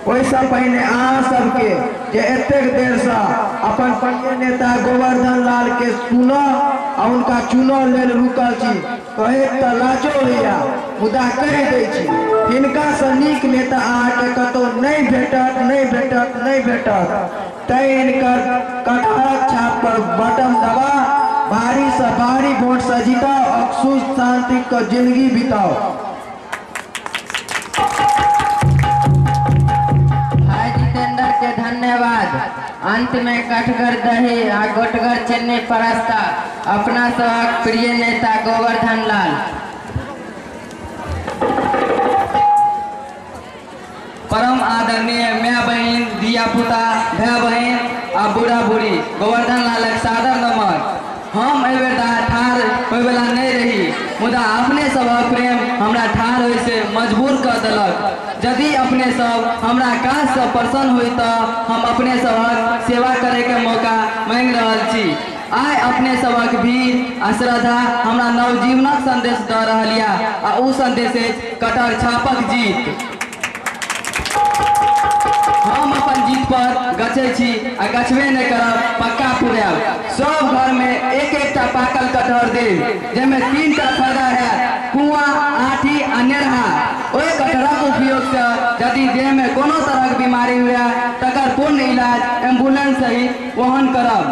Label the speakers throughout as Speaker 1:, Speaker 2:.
Speaker 1: ओहिसँ पहिने अहाँ सबके जे एतेक देरसँ अपन प्रिय नेता गोवर्धन लाल के सुनऽ आ हुनका चुनऽ लेल रुकल छी, कहैत तऽ लाजो होइया मुदा कहि दै छी, हिनकासँ नीक नेता अहाँके कतहु नहि भेटत, नहि भेटत, नहि भेटत। तैं हिनकर कटहरक छाप पर बटन दबा भारी से भारी वोट से जीताओ और सुख शांति के जिंदगी बिताओ।
Speaker 2: भाई जितेंद्र के धन्यवाद। अंत में कटगर दही आ गोटगर चन्नी परस्ता अपना सबक प्रिय नेता गोवर्धन लाल।
Speaker 3: परम आदरणीय my बहिन, धिया पुता, भाई बहिन आ बूढ़ा बूढ़ी, गोवर्धन लालक सादर नमन। हम एहि बेर ठाढ़ होइवला नहीं रही, मुदा अपने सबक प्रेम हमरा ठाढ़ होय से मजबूर कर देलक। यदि अपने सब हमरा काज से प्रसन्न होई तो हम अपने सबक सेवा करे के मौका मांगि रहल छी। आइ अपने सबक भीड़ आ श्रद्धा हमरा नवजीवनक संदेश दऽ रहल यऽ आ ओ संदेश अछि कटहर छापक जीत। हम अपन जीत पर गछै छी आ गछबे नहि करब, पक्का पुरायब। सब घर में एक एकटा पाकल कटहर देब, जाहिमे 3 टा फायदा हैत, कुआं, आठी आ नेरहा। ओहि कटहरक उपयोग से यदि देह में कोनो तरहक बीमारी हुए तकर पूर्ण इलाज एम्बुलेंस सहित वहन करब।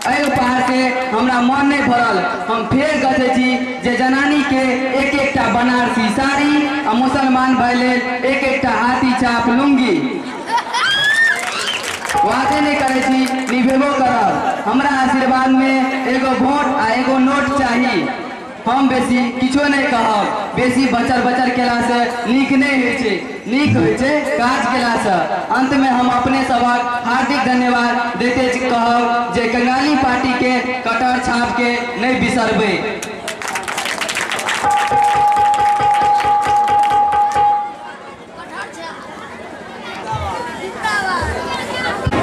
Speaker 3: एहि उपहार से हमरा मन नहीं भरल, हम फेर गछै छी जे जनानी के एक एकटा बनारसी साड़ी आ मुसलमान भाई लेल एक एकटा हाथी छाप लुंगी। वादे नहीं करै छी, निभेबो करब। हमरा आशीर्वाद में एगो वोट आ एगो नोट चाही। हम बेसी किछो नहीं कहब, बेसी बचर बचर केला से नीक नहीं होइ छै, नीक होइ छै काज केला से। अंत में हम अपने सबक हार्दिक धन्यवाद दैते कहब जे कंगाली पार्टी के कटहर छाप के नहीं बिसरबै।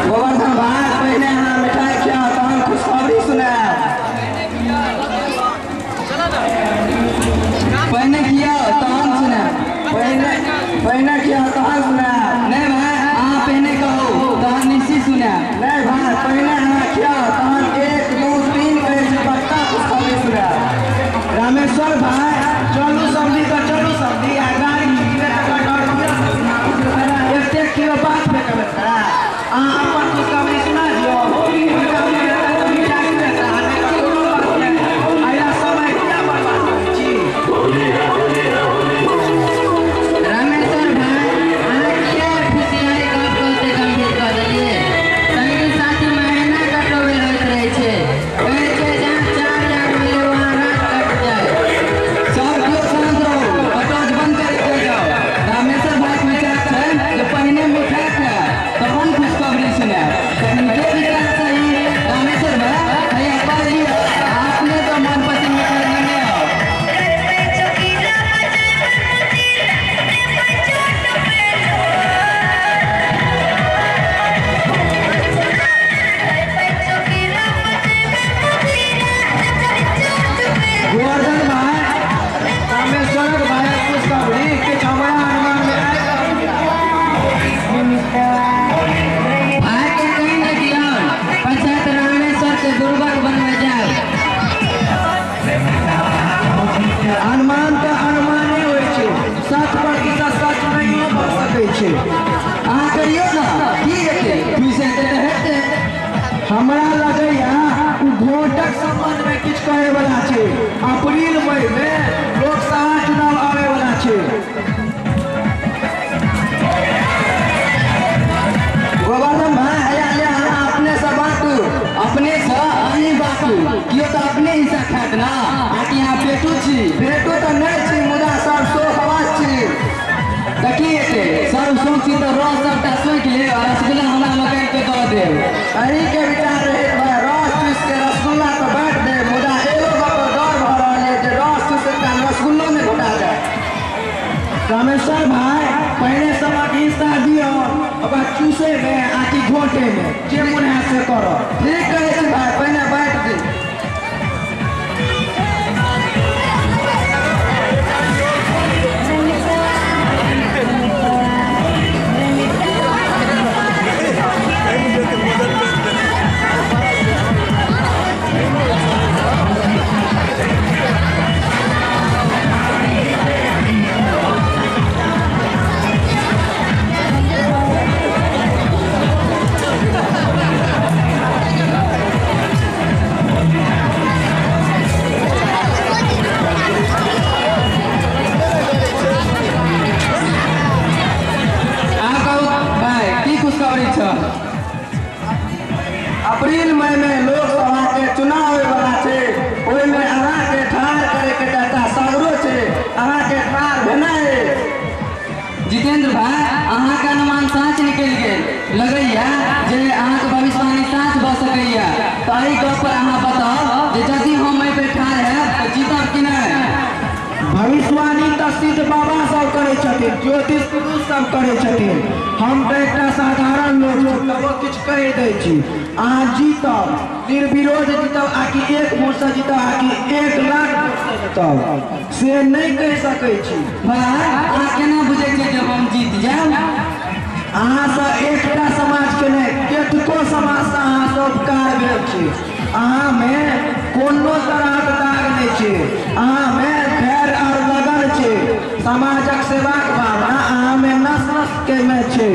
Speaker 1: गोवर्धन भाई, पहिने अहाँ मिठाई खियाउ तहन खुशखबरी सुनायब।
Speaker 3: पहिने खियाउ तहन सुनायब।
Speaker 1: पहिने खियाउ तहन सुनायब।
Speaker 3: नहीं भाई, अहाँ पहिने कहू तहन निश्चित सुनायब।
Speaker 1: नहीं भाई, पहिने अहाँ खियाउ तहन 1 2 3 कहै छी पक्का खुशखबरी सुनायब। रामेश्वर भाई, चलू सब्जी तऽ चलू सब्जी आ गाड़ी एतेक किलो बात फेकबै खड़ा। अहाँ अपन खुशखबरी सुना दियौ। समय किया बर्बाद करै छी?
Speaker 2: रामेश्वर भाई, अहाँ किया खुशियारी गप कहते गंभीर कऽ देलियै? संगी साथी महीना कटोबे होइत रहै छै। कहै छै जहाँ 4 यार मिले वहाँ रात कट जाए।
Speaker 3: सब केओ शांत रहू, कटौज बंद करि जाउ। रामेश्वर भाई के विचार छै जे पहिने मिठाई खायब तहन खुशखबरी सुनायब। हिनके विचार सही। रामेश्वर भाई, हैया पढ़ लिअ, अपने तो मनपसंद मिठाई लेने आउ।
Speaker 1: गोवर्धन भाई, रामेश्वरक भाई खुशखबरी किछु हमरा अनुमान में आबि रहल यऽ।
Speaker 2: भाई के कहि ने दियौन, पंचायत रामेश्वर के बुर्बक बनबै जाउ।
Speaker 1: अनुमान तऽ अनुमाने होइ छै, 100% सच नहियो भऽ सकै छै।
Speaker 3: अहाँ करियौ ने, की हेतै? फीस हेतै तऽ हेतै।
Speaker 1: हमरा लगैया ओ वोटक संबंध में किछु कहै वाला छै। अप्रैल मई में लोकसभा चुनाव आबै वाला छै।
Speaker 3: गोवर्धन भाई, हैया ले अहाँ अपने से बाँटू, अपने से अहीं बाँटू। केओ तऽ अपने हिस्सा खायत ना, आकि अहाँ पेटू छी?
Speaker 1: पेटू तऽ नहि छी, मुदा सब शोखबाज छी।
Speaker 3: तऽ की हेतै? सब शौक छी तऽ रस सबटा सोखि लेब आ रसगुल्ला हमरा लोकनि के दऽ देब।
Speaker 1: अहीं के विचार रहै भाई, रस चूस के रसगुल्ला तऽ बाँटि देब, मुदा एगो गप डर भऽ रहल यऽ जे रस चूस एकटा रसगुल्लो नहि घोटा जाय। रामेश्वर भाई, पहिने सबक हिस्सा दियौ, ओकरा चूसै में आकि घोटे में, जे मोन हैत से करब। ठीक कहै छी भाई, पहिने बाँटि दी।
Speaker 3: लगैया जे अहाँके भविष्यवाणी साँच भऽ सकैया। तऽ एहि गप पर अहाँ बताउ जे यदि हम एहि पे ठाढ़ हैब तऽ जीतब कि नहि?
Speaker 1: भविष्यवाणी तऽ सिद्ध बाबा सब करै छथिन, ज्योतिष पुरुष सब करै छथिन। हम तऽ एकटा साधारण लोक छी, तबो किछु कहि दै छी। अहाँ जीतब, निर्विरोध जीतब आकि एक वोटसँ जीतब आकि 1 लाख वोटसँ जीतब, से नहि कहि सकै छी।
Speaker 3: भाय अहाँ केना बुझै छियै जे हम जीत जायब?
Speaker 1: अहाँसँ एकटा समाजके नहि, कतेको समाजसँ अहाँसँ उपकार भेल छै। अहाँमे कोनो तरहक दाग नहि छै, अहाँमे धैर्य आओर लगन छै, समाजक सेवाक भावना अहाँमे नस नस के मे छै।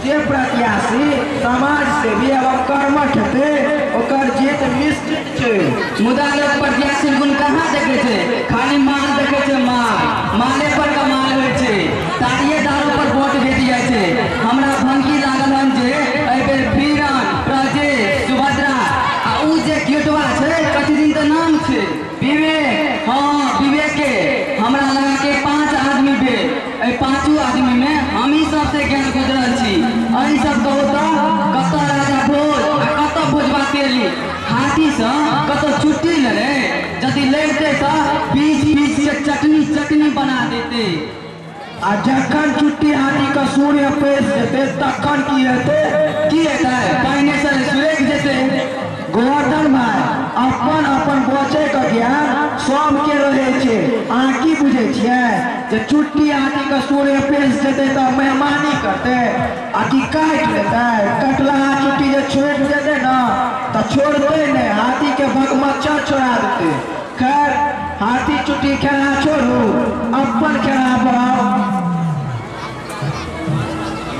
Speaker 1: जे प्रत्याशी समाज सेवी एवं कर्मठ हेतै ओकर जीत निश्चित छै।
Speaker 3: मुदा लोक प्रत्याशी गुण कहाँ देखै छै? खाली माल देखै छै, माल माले पर कमाल होइ छै, ताड़िए दारू पर वोट भेट जाइ छै। हमरा भंकी लागल हन जे एहिबेर बीरन, प्रजेश, सुभद्रा आ उ जे क्यूटवा छै, कथी दिन तऽ नाम छै विवेक, हाँ विवेके, हमरा लगा के 5 आदमी भेल। एहि 5 आदमी में हम ही सबसे ज्ञान गुजरल छी। अहीं सब कहू तऽ कतऽ राजा भोज आ कतऽ भोजवा तेली? हाथीसँ कतऽ छुट्टी लड़े, यदि लड़ते तऽ पीस पीस के चटनी चटनी बना देते।
Speaker 1: आ जखन चुट्टी हाथी के सूर्य पैस जेतै तखन की हेतै?
Speaker 3: की हेतै? पहिने से सुरैक जेतै।
Speaker 1: गोवर्धन भाई, अपन अपन बचे के ज्ञान सबके रहै छै। अहाँ की बुझै छियै जे चुट्टी हाथी के सूर्य पैस जेतै तऽ मेहमानी करतै आ कि काटि लेतै? कटलाहा चुट्टी जे छोड़ि जेतै ने तऽ छोड़तै नहि, हाथी के भगमच्छर छोड़ा देतै। खैर, हाथी चुट्टी खेला छोड़ू, अपन खेला बढ़ाउ।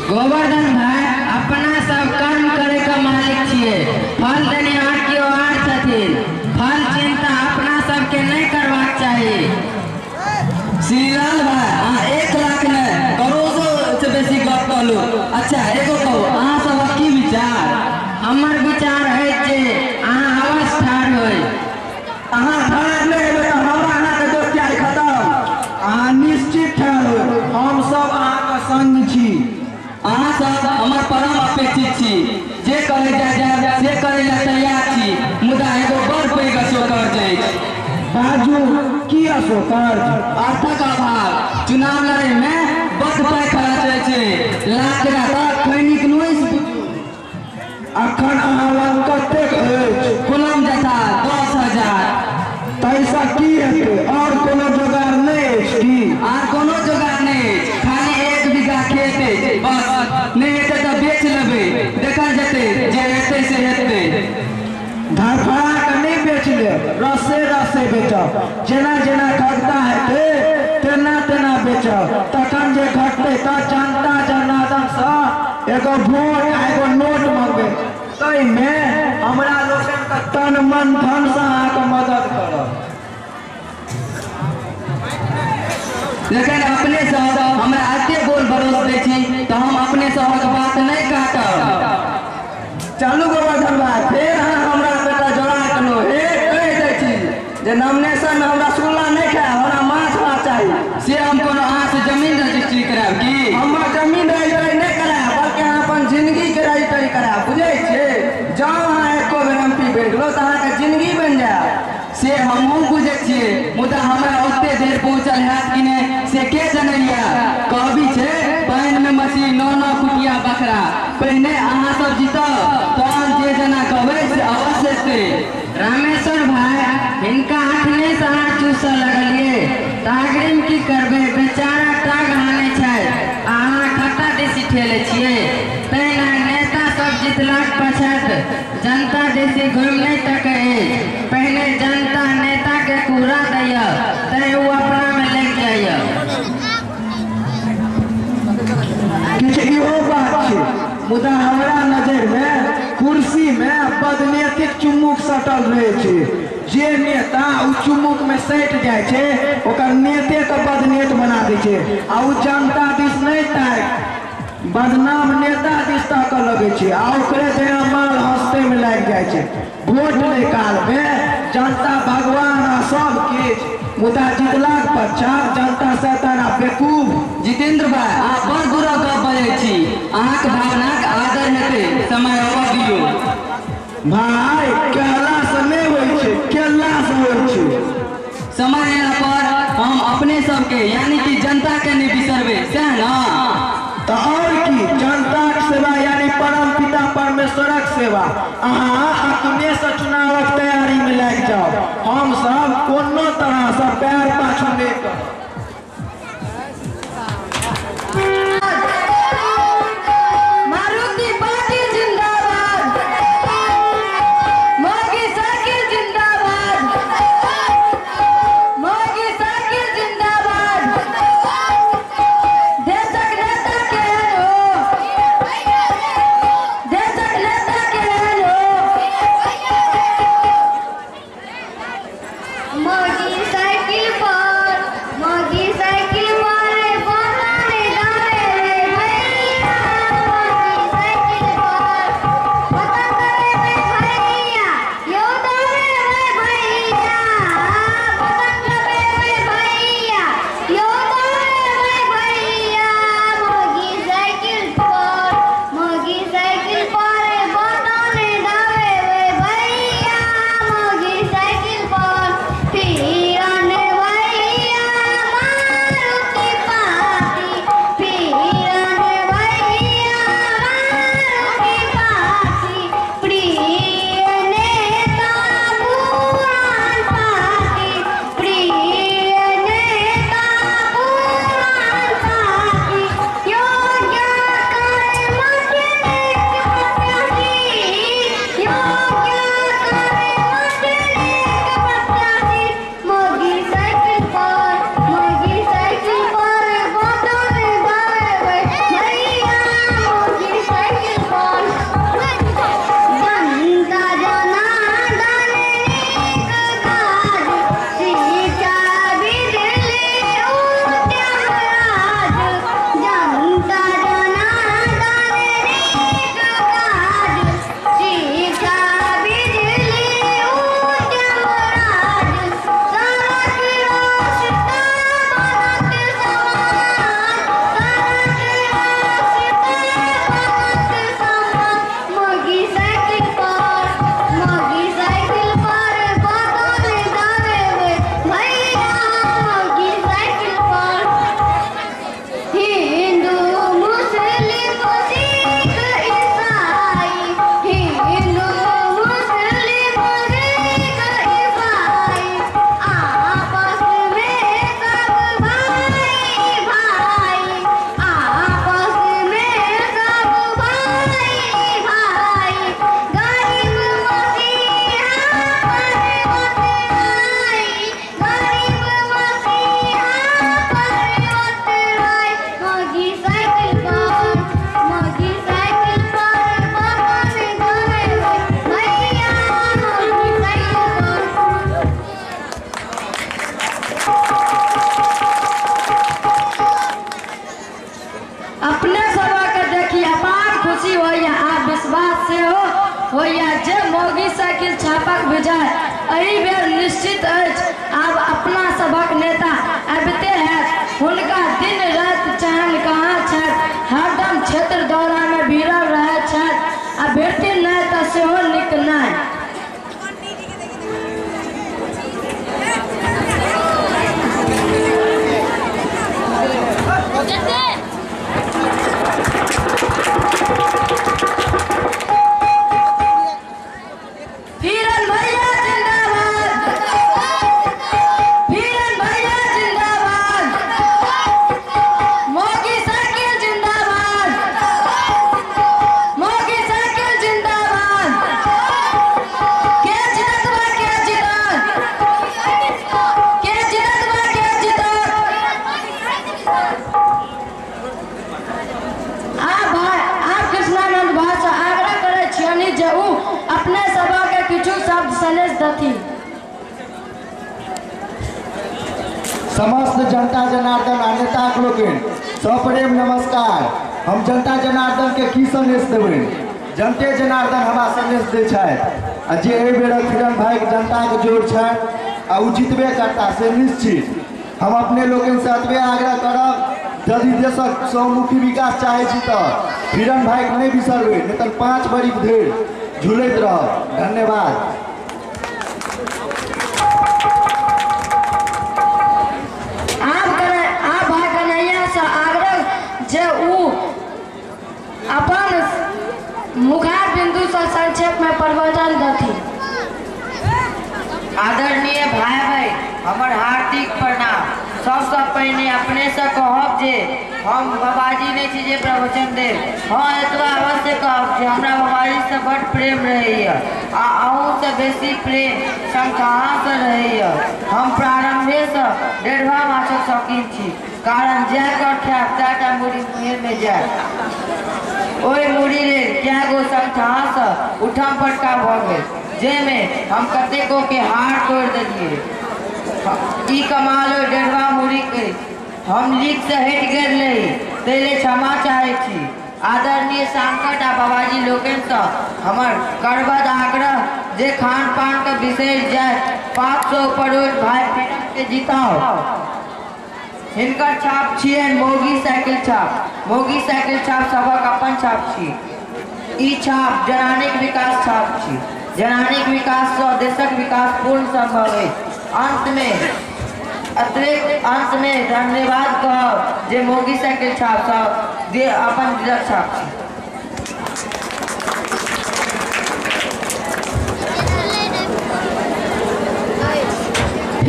Speaker 2: गोवर्धन भाई, अपना सब कर्म करे के मालिक छियै, फल देनिहार केओ आर छथिन। फल चिंता अपना सबके नहीं करबाक चाही।
Speaker 3: श्रीलाल भाई, अहाँ 1 लाख नहि करोड़ो से बेसी गप कहलू। अच्छा एगो कहू, अहाँ सबक की विचार?
Speaker 2: हमर विचार है जे अहाँ अवश्य ठाढ़ होइ।
Speaker 1: अहाँ ठाढ़ नहि हेबै तऽ हमरा अहाँके दोस्तियारी खतम। अहाँ निश्चित ठाढ़ होइ, हम सब अहाँके संग छी।
Speaker 3: अहाँ सब हमर परम अपेक्षित छी, जे करै जाय से करै लए तैयार छी। मुदा एगो बड़ पैघ अशोकर्ज अछि।
Speaker 1: बाजू, की अशोकर्ज?
Speaker 3: अर्थक अभाव। चुनाव लड़ै में बड्ड पाइ खर्च होइ छै, लाख टका तऽ खैनीक नोइस।
Speaker 1: अखन अहाँ लग कतेक अछि?
Speaker 3: कुलम जथा 10,000।
Speaker 1: ताहिसँ की हेतै? आओर कोनो जोगाड़ नहि अछि की?
Speaker 3: आर कोनो जोगाड़ नहि अछि, खाली 1 बीघा खेत अछि बस। नहि हेतै तऽ बेच लेबै, देखल जेतै, जे हेतै से हेतै।
Speaker 1: धड़फड़ा के नहि बेच लेब, रसे रसे बेचब। जेना जेना खगता हेतै तेना तेना बेचब। तखन जे घटतै तऽ जनता जनार्दनसँ एगो वोट आ एगो नोट मंगबै। ताहिमे हमरा लोकनिके तन मन धनसँ अहाँके मदद करब।
Speaker 3: लेकिन अपने सब हमरा एते बोल भरोस दै छी तऽ हम अपने सबक बात नहि काटब।
Speaker 1: चलू गोवर्धन भाई, फेर अहाँ हमरा बेटा जोड़ा केलहुँ। हे कहि दै छी जे नॉमिनेशन में हमरा सुनला नहि खाय, हमरा माछ भात चाही।
Speaker 3: से हम कोनो अहाँ से जमीन रजिस्ट्री करायब की?
Speaker 1: हमर जमीन रजिस्ट्री नहि करायब, बल्कि अहाँ अपन जिंदगी के रजिस्ट्री करायब। बुझै छियै? जँ अहाँ एको बेर एमपी बनि गेलहुँ तऽ अहाँके जिंदगी बनि जायत।
Speaker 3: से हमहूँ बुझै छियै, मुदा हमरा ओते देर पहुँचल हैत कि नहि से के जनैया। कहबी छै पानिमे मछली 9-9 कुटिया बकरा। पहिने अहाँ सब जीतब तहन जे जेना कहबै से अवश्य हेतै।
Speaker 2: रामेश्वर भाई, हिनका अखने से अहाँ चूसऽ लगलियै, तागरिम की करबै? बेचारा टाग हानै छै आ अहाँ खत्ता दिस ठेलै छियै। तहिना नेता सब जितलाक पछाति जनता दिस घुमि नहि तकै अछि। पहिने जनता नेता के कुहरा दैया, तैं ओ अपना में लागि जाइया।
Speaker 1: किछु इहो बात छै, मुदा हमरा नजर में कुर्सी में बदनीतिक चुम्बुक सटल रहे छै। जे नेता ओ चुम्बुक में सटि जाइ छै ओकर नेते के बदनेत बना दै छै आ ओ जनता दिस नहि ताकि बदनाम नेता दिस ताकऽ लगै छै आ ओकरे दया माल हंसते में लागि जाइ छै। वोट लै काल में जनता भगवान आ सब किछु, मुदा जितलाक पश्चात जनता शैतान आ बेकूफ।
Speaker 3: जितेंद्र भाई, अहाँ बड़ बुरा गप बजै छी। अहाँके भावनाक आदर समय अबऽ दियौ।
Speaker 1: भाय कहला से नहि होइ छै, केला से होइ छै।
Speaker 3: समय अयला पर हम अपने सबके यानी कि जनता के नहि बिसरबै, सएह ने?
Speaker 1: तऽ और की, जनताक सेवा यानी परम पिता परमेश्वरक सेवा। अहाँ अपने से चुनावक तैयारी में लागि जाओ, हम सब कोनो तरह से पैर पाछू नहि करब।
Speaker 4: मारुति पार्टी जिंदाबाद, मोगी साइकिल जिंदाबाद, मोगी साइकिल जिंदाबाद। देशक नेता केहन हो, देशक नेता केहन हो।
Speaker 5: मोगी साइकिल पर, मोगी साइकिल पर बटन दाबे रे भैया, मोगी साइकिल पर बटन दाबे रे भैया, यो दाबे रे भैया, बटन दाबे रे भैया, यो दाबे रे भैया। मोगी साइकिल पर, मोगी साइकिल पर बटन दाबे रे भैया, मोगी साइकिल पर। फिरन भैया मारुति पार्टी, फिरन भैया मारुति पार्टी, प्रिय नेता पुरान पार्टी, प्रिय नेता पुरान पार्टी। योग्य कर्मठ नेक प्रत्याशी, योग्य कर्मठ नेक प्रत्याशी। मोगी साइकिल पर, मोगी साइकिल पर बटन दाबे भैया, मोगी साइकिल पर। जनता जनार्दन नीक काज, शिक्षा बिजली उद्यम राज। जनता जनार्दन नीक काज, शिक्षा बिजली उद्यम राज। सड़क रास्ता बनत समान, सड़क रास्ता बनत समान। मोगी साइकिल पर, मोगी साइकिल पर बटन दाबे भैया, मोगी साइकिल पर। हिंदू मुस्लिम सिख ईसाई, हिंदू मुस्लिम सिख ईसाई, आपस में सब भाई भाई, आपस में सब भाई भाई। गरीब मसीहा पर्वत आई, गरीब मसीहा पर्वत आई। मोगी साइकिल पर, मोगी साइकिल पर बटन दाबे भैया, मोगी साइकिल पर।
Speaker 4: अपने सबके देखी अपार खुशी होइया आ विश्वास सेहो होइया जे मोगी साइकिल छापक विजय एहि बेर निश्चित अछि। आब अपना सभक नेता आबिते हैत, हुनका दिन राति चैन कहाँ छथि, हरदम क्षेत्र दौरा में भिड़ल रहैत छथि आ भेटथिन नहि तऽ सेहो नीक नहि। फिरन भैया जिंदाबाद, फिरन भैया जिंदाबाद, मोगी साइकिल जिंदाबाद, मोगी साइकिल जिंदाबाद। के जीतत बा के जीतत, के जीतत बा के जीतत। आ भाई आप कृष्णानंद भाई से आग्रह करै छियनि जे उ अपने सभा के किछु शब्द सन्देश दथि।
Speaker 1: समस्त जनता जनार्दन आ नेता लोकनि सप्रेम नमस्कार। हम जनता जनार्दन के की संदेश देबै? जनते जनार्दन हमरा संदेश दै छथि आ जे एहि बेरक फिरन भाईके जनताके जोर छनि आ ओ जीतबे करता से निश्चित। हम अपने लोकनि से एतबे आग्रह करब
Speaker 6: यदि देशक चौमुखी विकास चाहै छी तऽ फिरन भाइके नहि बिसरबै, नहि तऽ 5 बरिख धरि झुलैत रहब। धन्यवाद।
Speaker 4: आब भाई कन्हैया से आग्रह जे उ अपन मुखार बिंदु से संक्षेप में प्रवचन दथि।
Speaker 2: आदरणीय भाई भाई, हमर हार्दिक प्रणाम। सबसँ पहिने अपनेसँ कहब जे हम बाबाजी नहीं छी जे प्रवचन देब। हाँ, एतबा अवश्य कहब जे हमरा बाबाजीसँ बड़ प्रेम रहैए आ अहूँसँ बेसी प्रेम शंखासँ रहैए। हम प्रारम्भेसँ डेढ़वा माछक शौकीन छी, कारण जै कर खायब तै मुड़ी मुँहेमे जायत। ओहि मुड़ी लेल कए गो शंखासँ उठम पटका भऽ गेल, जाहिमे हम कतेको के हार तोड़ि देलियै। ई कमाल ओहि डेढ़वा मुड़ीके। हम लीकसँ हटि गेल रही, ताहि लेल क्षमा चाहै छी। आदरणीय सांसद आ बाबाजी लोकनिसँ हमर करबद्ध आग्रह जे खान पानके बिसरि जाय, पापसँ ऊपर उठि भाइ के जिताओ। हिनकर छाप छियनि मौगी साइकिल छाप। मौगी साइकिल छाप सभक अपन छाप छी। ई छाप जनानीक विकास छाप छी। जनानीक विकाससँ देशक विकास पूर्ण संभव अछि। अंतमे धन्यवाद कहब जे मौगी साइकिल छाप सब जे अपन दिलक छाप छी।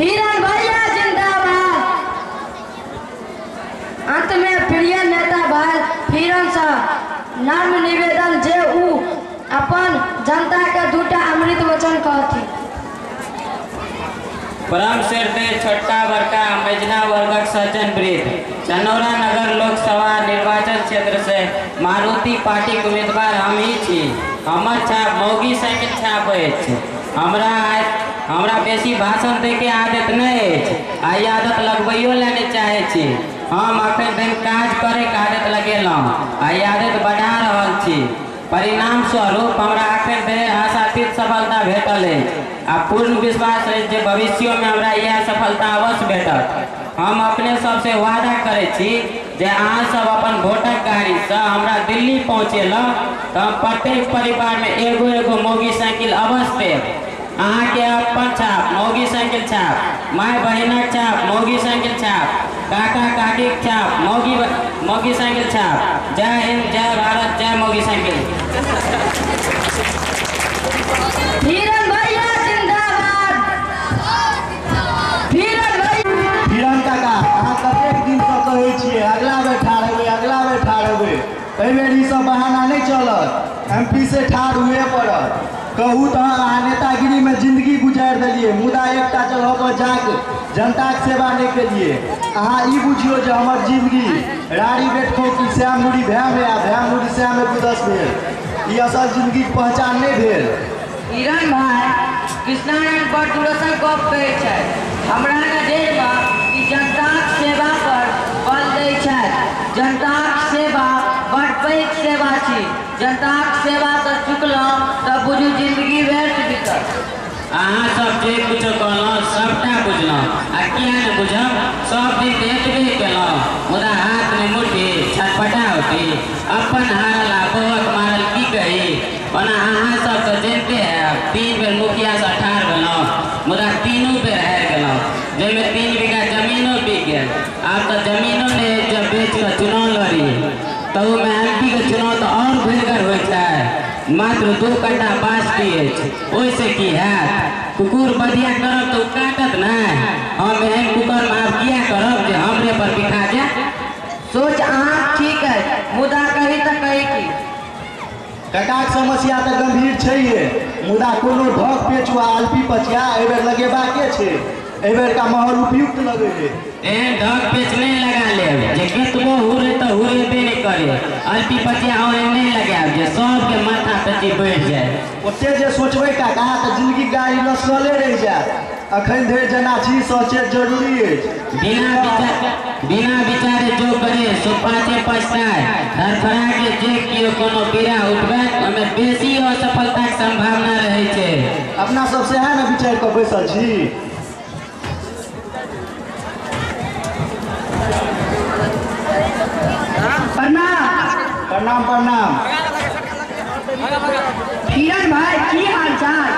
Speaker 4: हिरन भैया जिंदाबाद। अंत में प्रिय नेता भाई हिरन से नम्र निवेदन जे उ अपन जनता के दूटा अमृत वचन कहथि।
Speaker 7: परम श्रद्धेय छोटका बड़का मझिला वर्गक सज्जन वृद्ध, चनौरा नगर लोकसभा निर्वाचन क्षेत्र से मारुति पार्टी के उम्मीदवार हम ही छी। हमर छाप मौगी साइकिल छाप अछि। हमरा बेसी भाषण दैके आदत नहि अछि आ ई आदत लगबैयो लए नहि चाहै छी। हम अखन धरि काज करैके आदत लगेलहुँ आ ई आदत बढ़ा रहल छी। परिणाम स्वरूप हमरा अखन धरि आशातीत सफलता भेटल अछि आ पूर्ण विश्वास अछि जे भविष्योमे हमरा इएह सफलता अवश्य भेटत। हम अपने सबसे वादा करै छी जे अहाँ सब अपन वोटक गाड़ीसँ हमरा दिल्ली पहुँचेलहुँ तऽ हम प्रत्येक परिवारमे एगो एगो मौगी साइकिल अवश्य देब। अहाँके अपन छाप मौगी साइकिल छाप, माय बहिनक छाप मौगी साइकिल छाप, काका काकीक छाप मौगी साइकिल छाप। जय हिंद, जय भारत, जय मौगी साइकिल।
Speaker 4: हिरन भैया जिंदाबाद।
Speaker 6: हिरन काका, अहाँ कतेक दिनसँ कहै छियै अगला बेर ठाढ़ हेबै, अगला बेर ठाढ़ हेबै। एहि बेर ई सब बहाना नहि चलत, एमपी से ठाढ़ हुए पड़त। कहू तऽ अहाँ नेतागिरीमे जिंदगी गुजारि देलियै, मुदा एकटा जगह पर जाके जनताके सेवा नहि केलियै। अहाँ ई बुझियौ जे हमर जिंदगी राड़ी बेटखो की श्याम मुड़ी भैमे आ भैम मुड़ी श्यामे गुदस भेल। ई असल जिंदगीके पहचान नहि भेल।
Speaker 2: हिरन भाई, कृष्णानंद बड़ दूरसँ गप कहै छथि। हमरा नजरिमे ई जनताक सेवा पर बल दै छथि। जनताक सेवा बड़ पैघ सेवा छी। जनताक सेवासँ चुकलहुँ तऽ बुझू जिंदगी व्यर्थ बीतल।
Speaker 7: अहाँ सब जे किछो कहलहुँ सबटा बुझलहुँ आ किया नहि बुझब, सब दिन एतबे केलहुँ, मुदा हाथमे मुट्ठी छटपटा उठी अपन हारल आ बौअक मारल की कही। ओना अहाँ सब तऽ जनिते हैब 3 बेर मुखियासँ ठाढ़ भेलहुँ, मुदा 3 बेर हारि गेलहुँ, जाहिमे 3 बीघा जमीनो बिक गेल। आब तऽ जमीनो नहि जब बेच कऽ चुनाव लड़ी तऽ ओहिमे एमपी के चुनाव तऽ आओर भयंकर होइ छै। मात्र 2 कट्ठा बाँसटी अछि, ओहिसँ की हैत? कुकुर बधिया करब तऽ ओ काटत नहि। हम एहन कुकर्म आब किया करब जे हमरे पर बिखा जाय।
Speaker 2: सोच अहाँ ठीक है, मुदा कही तऽ कही की।
Speaker 6: काकाक समस्या तऽ गंभीर छैहे, मुदा कोनो ढक पेचुआ अल्पी पचिया एहिबेर लगेबाके छै। एहिबेरका माहौल उपयुक्त लगै है।
Speaker 7: एहन ढक पेच नहि लगा लेब जे कतबो हुरे तऽ हुरेबे नहि करे। अल्पी पचिया हम एहन नहि लगायब जे सबके माथा पेची बढ़ि जाय।
Speaker 6: ओते जे सोचबै काका तऽ जिंदगी गाड़ी लसकले रहि जायत। अखन धरि जेना छी सचेत जरूरी अछि।
Speaker 7: बिना विचारे जो करे सो पाछे पछताए। धड़फड़ा के जे केओ कोनो पीड़ा उठबै ओहिमे बेसी असफलताके संभावना रहै छै।
Speaker 6: अपना सब सएह ने विचारि कऽ बैसल छी। प्रणाम प्रणाम।
Speaker 4: किरण भाई की हाल चाल?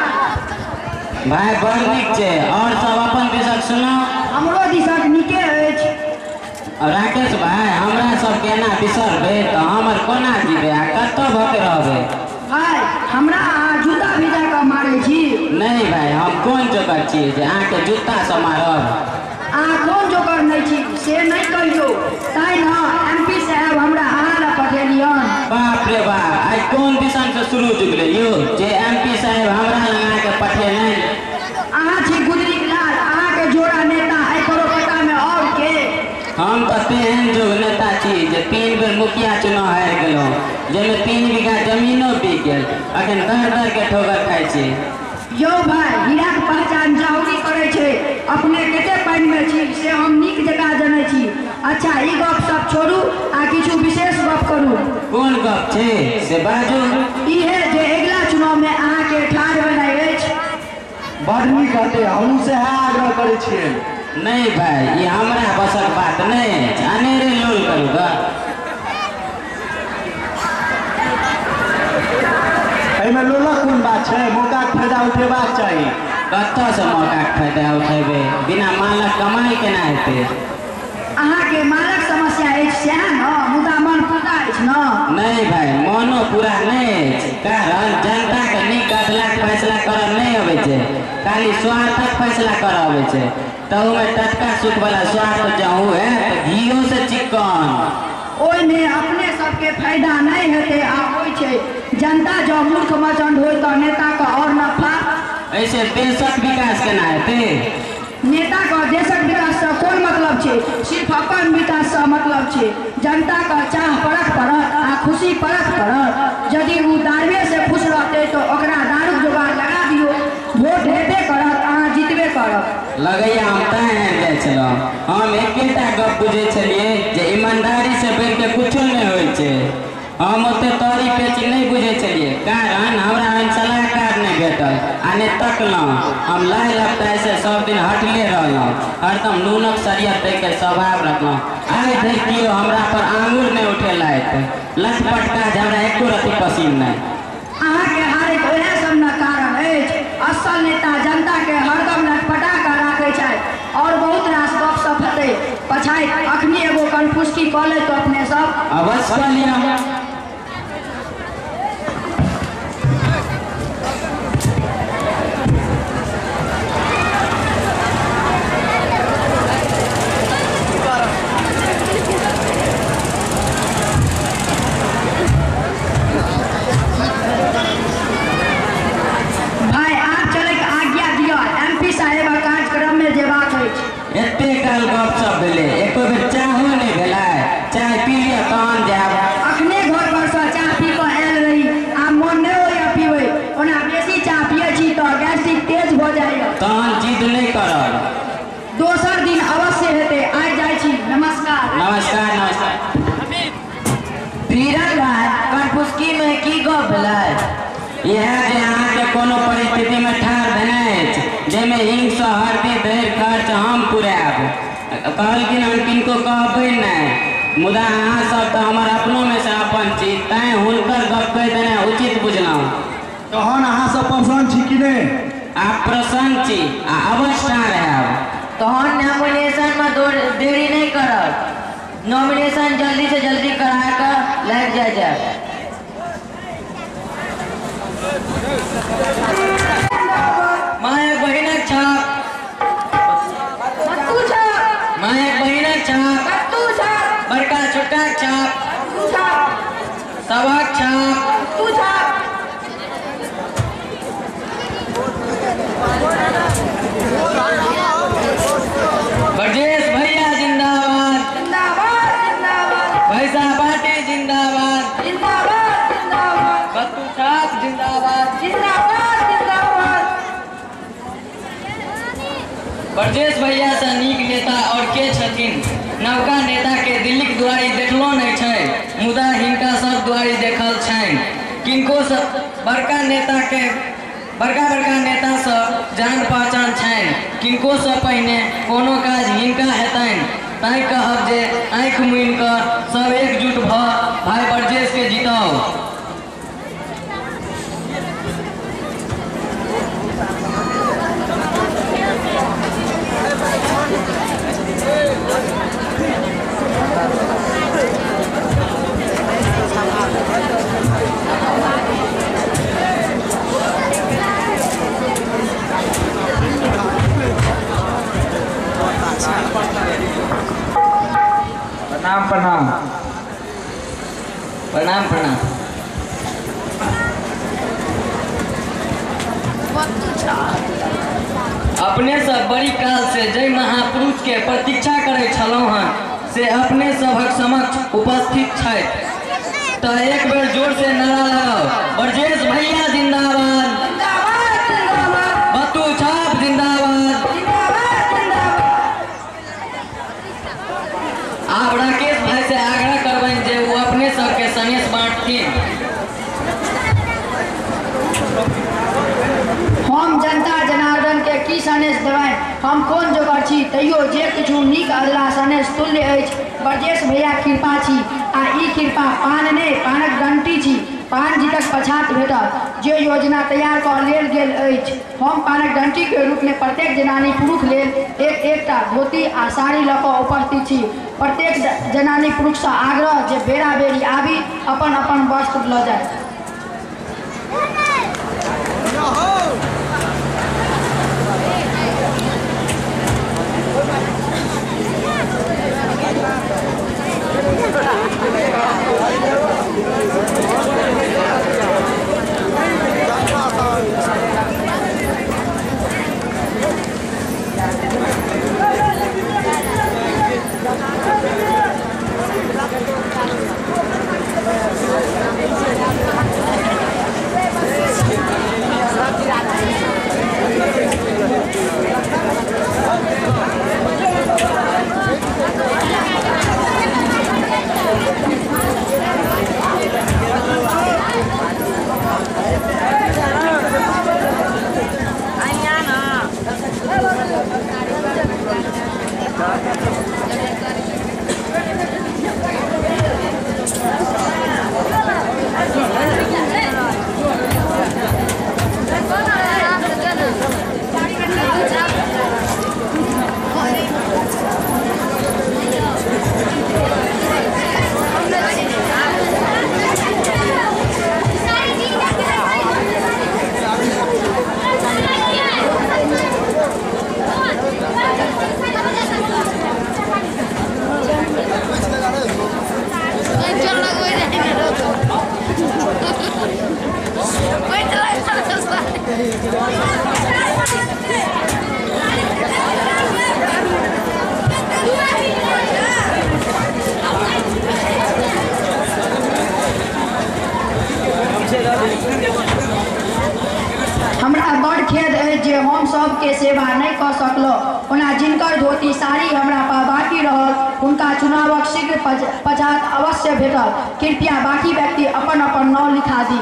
Speaker 7: भाई बड़ नीक छै। और सब अपन दिशक सुनो।
Speaker 4: हमरो दिशक नीके अछि।
Speaker 7: राकेश भाई हमरा सब केना बिसरबै तऽ हमर कोना जीबै आ कतऽ भऽ के रहबै?
Speaker 4: भाई हमरा अहाँ जूता भिजा कऽ मारै छी।
Speaker 7: नहीं भाई हम कोन जोकर छी जे अहाँके जूता से मारब?
Speaker 4: अहाँ कोन जोकर नहीं छी से नहीं कहियो, तैं न एमपी साहब हमरा अहाँ लग पठेलियन।
Speaker 7: बाप रे बाप, आइ कोन दिशन से शुरू जुगले यौ जे एमपी साहब हमरा लग अहाँके पठेलनि?
Speaker 4: अहाँ छी गुजरीक लाल, अहाँके जोड़ा नेता एहि परोपट्टा में और के?
Speaker 7: हम तऽ तेहन जोग नेता छी जे 3 बेर मुखिया चुनाव हारि गेलहुँ, जाहिमे 3 बीघा जमीनो बिक गेल, अखन दर दर के ठोकर खाइ छी।
Speaker 4: यौ भाई हीराक पहचान जाहुरी करै छै, अपने कते पानि में छी से हम नीक जकाँ जनै छी। अच्छा ई गप सब छोड़ू आ किछु विशेष गप करू।
Speaker 7: कोन गप छै से बाजू।
Speaker 4: इहे जे अगिला चुनाव में अहाँके ठाढ़ भेनाइ अछि।
Speaker 6: बड़ नीक हेतै, हमहूँ सएह आग्रह करै छियै।
Speaker 7: नहीं भाई ये हमरा बसक बात नहीं अछि, अनेरे लोल करू ग।
Speaker 6: एहिमे लोलक कोन बात छै, मौकाके फायदा उठेबाक चाही।
Speaker 7: कतऽसँ मौकाके फायदा उठेबै? बिना मालक कमाइ केना हेतै?
Speaker 4: अहाँके मालक समस्या अछि सएह न, मुदा मन पूरा अछि न?
Speaker 7: नहीं भाई मनो पूरा नहीं अछि, कारण जनताके नीक अधलाक फैसला करऽ नहि अबै छै, खाली स्वार्थक फैसला करऽ अबै छै। तहूमे टटका सुख वाला स्वार्थ जँ हुए तऽ घियो से चिक्कन।
Speaker 4: ओहिमे अपने सबके फायदा नहीं हेतै आ होइ छै जनता जँ मूर्ख मचंड होय तऽ नेताके और नफा।
Speaker 7: ऐसे देशक विकास केना हेतै?
Speaker 4: नेताके देशक विकाससँ कोन मतलब छै, सिर्फ अपन विकाससँ मतलब छै। जनताके चाह परख पड़त आ खुशी परख पड़त। यदि ओ दारुएसँ खुश रहतै तऽ ओकरा दारूक जोगाड़ लगा दियौ, वोट हेबे करत, अहाँ जीतबे करब।
Speaker 7: लगैया हम तैं हारि जाइ छलहुँ। हम एकेटा गप बुझै छलियै जे ईमानदारीसँ बढ़िके कुछो नहि होइ छै। हम ओते तोरी पेची नहि बुझै छलियै, कारण हमरा एहन सलाहकार नहि भेटल आ नहि तकलहुँ। हम लाइ लपटाइसँ सब दिन हटले रहलहुँ, हरदम नूनक सरियत दैके स्वभाव रखलहुँ। आइ धरि केओ हमरा पर आंगुर नहि उठेलथि। लटपट काज हमरा एको रत्ती पसिन नहि।
Speaker 4: अहाँके हारैके ओएह सब ने कारण अछि। असल नेता जनताके हरदम लटपटा कऽ राखै छथि। और बहुत रास गप सप हेतै पछाति, अखनी एगो कनफुसकी कऽ लेतो अपने सब।
Speaker 7: अवश्य कऽ लिअ।
Speaker 4: भाई आब चलैके आज्ञा दिअ, एमपी साहेब कार्यक्रम में जेबाक अछि।
Speaker 7: एते काल गप सप भेलै, एको बेर चाहो नहि भेलै। चाय पी लिअ तहन जायब।
Speaker 4: अखने घर पर सँ चाह पी कऽ आयल रही, आब मन नहि होइए पीबै। ओना बेसी चाह पियै छी तऽ गैस्ट्रिक तेज भऽ जाइए।
Speaker 7: तहन जिद नहि करब।
Speaker 4: दोसर दिन अवश्य हेतै, आइ जाइ छी, नमस्कार।
Speaker 7: नमस्कार नमस्कार।
Speaker 2: फिरन भाई कनफुसकी में की गप भेलै?
Speaker 7: इएह जे अहाँके कोनो परिस्थितिमे ठाढ़ भेनाइ अछि जाहिमे हिंगसँ हरदी धरि खर्च हम पुरायब। कहलखिन हम किनको कहबै नहि, मुदा अहाँ सब तऽ हमर अपनोमे से अपन छी, तैं हुनकर गप कहि देनाइ उचित बुझलहुँ।
Speaker 6: तहन अहाँ सब प्रसन्न छी कि नहि?
Speaker 7: आब प्रसन्न छी आ अवश्य ठाढ़ हैब।
Speaker 2: तहन नॉमिनेशन में देरी नहीं करब, नॉमिनेशन जल्दी से जल्दी करा कऽ लागि जाय जायब।
Speaker 3: मायक बहिनक छाप, मायक बहिनक छाप, बड़का छोटका छाप, सभक छाप। ब्रजेश भैया जिंदाबाद, भैसा पार्टी जिंदाबाद, बत्तू छाप जिंदाबाद, ब्रजेश भैया से नीक नेता और के छथिन? नवका नेता के दिल्लीक दुआरी देखलो नहीं छै, मुदा हिनका सब दुआरी देखल छनि। किनको सब बड़का नेता के बड़का बड़का नेता सब जान पहचान छनि, किनको से पहिने कोनो काज हिनका हेतनि। तैं कहब जे आँखि मुनि कऽ सब एकजुट भऽ भाई ब्रजेश के प्रणाम प्रणाम। अपने सब बड़ी काल से जय महापुरुष के प्रतीक्षा करे छलहुँ हन से अपने सबक समक्ष उपस्थित छथि, तो एक बेर जोर से नारा लगाओ, ब्रजेश भैया जिंदाबाद, बत्तू छाप जिंदाबाद। आब राकेश भाई से आग्रह करबनि जे वो अपने सबके सनेश बांटथिन।
Speaker 4: हम जनता जनार्दन के की सनेश देबनि, हम कोन जोगर छी, तैयो जे किछु नीक अधला सनेश तुल्य अछि। ब्रजेश भैया कृपा छी आ ई कृपा पान नहि पानक डंटी छी, पान जीतक पछात भेटत। जे योजना तैयार कऽ लेल गेल अछि, हम पानक डंटी के रूप में प्रत्येक जनानी पुरुष लेल एक एकटा धोती आ साड़ी लऽ कऽ उपस्थित छी। प्रत्येक जनानी पुरुषसँ आग्रह जे बेरा बेरी आबी अपन अपन वस्त्र लऽ जाय। हमरा बड़ खेद अछि जे हम सबके सेवा नहि कऽ सकलहुँ। ओना जिनकर धोती साड़ी हमरा पास बाकी रहल हुनका चुनावक शीघ्र पछात अवश्य भेटल। कृपया बाकी व्यक्ति अपन अपन नाम लिखा दी।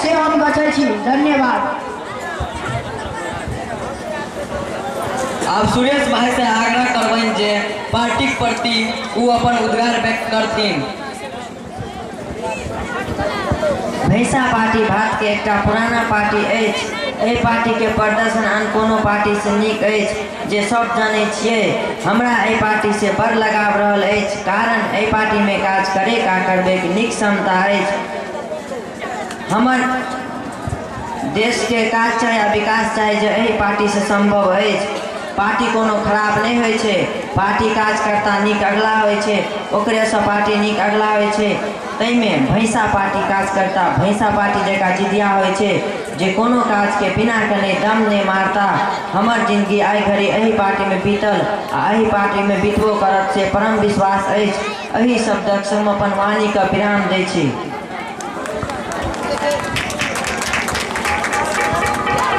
Speaker 4: से हम गछै छी। धन्यवाद।
Speaker 3: आब सुरेश भाई से आग्रह करबनि जे पार्टीक प्रति ओ अपन उद्गार व्यक्त करथिन।
Speaker 2: भैंसा पार्टी भारत के एकटा पुराना पार्टी अछि। एहि पार्टी के प्रदर्शन आन कोनो पार्टी से नीक अछि, जे सब जानै छियै। हमरा एहि पार्टी से बड़ लगाव रहल अछि, कारण एहि पार्टी में काज करे का करबैके नीक क्षमता अछि। हमर देश के काज चाही आ विकास चाही जे एहि पार्टी से संभव अछि। पार्टी कोनो खराब नहि होइ छै, पार्टी काज करता नीक अगला होइ छै, ओकरेसँ पार्टी नीक अगला होइ छै। ताहिमे भैंसा पार्टी काज करता भैंसा पार्टी जकाँ जिदिया होइ छै, जे कोनो काजके बिना कने दम नहि मारता। हमर जिंदगी आइ घड़ी एहि पार्टीमे बीतल आ एहि पार्टीमे बीतबो करत से परम विश्वास अछि। एहि शब्दक संग अपन वाणीके विराम दै छी।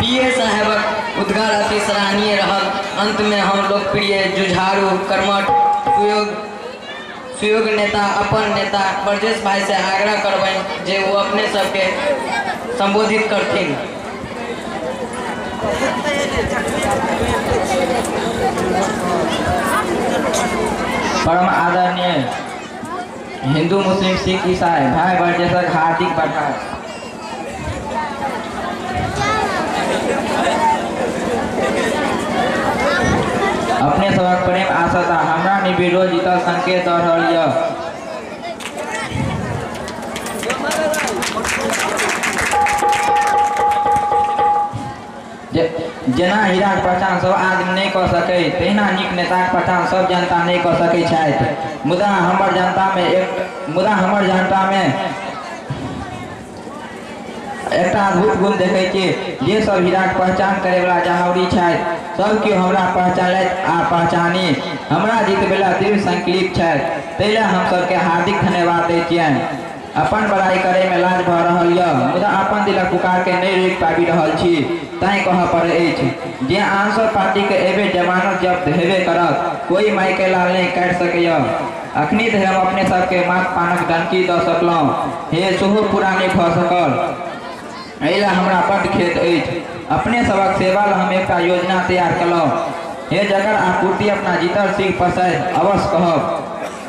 Speaker 3: पीए साहेबक उद्गार अति सराहनीय रहल। अंत में हम लोकप्रिय जुझारू कर्मठ सुयोग नेता अपन नेता ब्रजेश भाई से आग्रह करबनि जे वो अपने सबके संबोधित करथिन। परम आदरणीय हिंदू मुस्लिम सिख ईसाई भाई बरजेशक हार्दिक बधाई। अपने सबक प्रेम आशा हमरा निर्विरोध जीतल संकेत दऽ रहल यऽ। जेना हीराक पहचान सब आदमी नहीं कऽ सकै तहिना नीक नेताक पहचान सब जनता नहीं कऽ सकै छथि। मुदा हमर जनता में एकटा अद्भुत गुण देखै छी जे सब हीराक पहचान करैवला जहावरी छथि सब केओ हमरा पहचानलथि आ पहचानी हमरा जीतबैला दृढ़ संकल्पित छथि, ताहि लए हम सबके हार्दिक धन्यवाद दै छियनि। अपन बड़ाई करे में लाज भऽ रहल यऽ मुदा अपन दिलक पुकार के नहीं रोकि पाबि रहल छी, तैं कहऽ पड़ै अछि जे आन सब पार्टी के एहि बेर जमानत जब्त हेबे करत, कोई माई के लाल नहीं काटि सकैए। अखनी धरि हम अपने सबके माथ पानक डनकी दऽ सकलहुँ हे सेहो पूरा नहि भऽ सकल, एहि लए हमरा बड्ड खेद अछि। अपने सबक सेवा लए हम एकटा योजना तैयार केलहुँ हे जकर आपूर्ति अपना जीतल सिंह पसारि अवश्य कहब।